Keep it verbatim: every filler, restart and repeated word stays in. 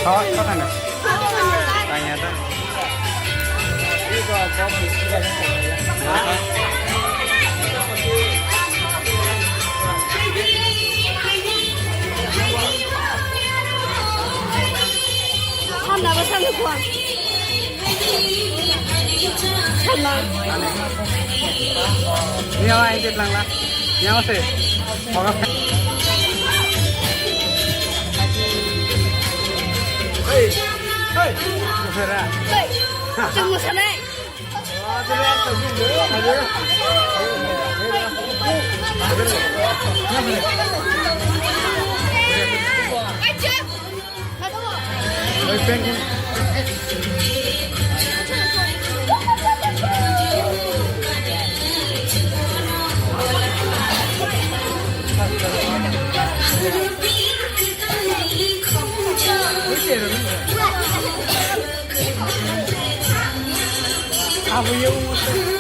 Hot, hot ano. Tanya ta. Handa ba sanu kuan. Handa. Ni awa ini langla. Ni awa se. Moga. Hey, hey. Hey. Cuma sana. Abo yung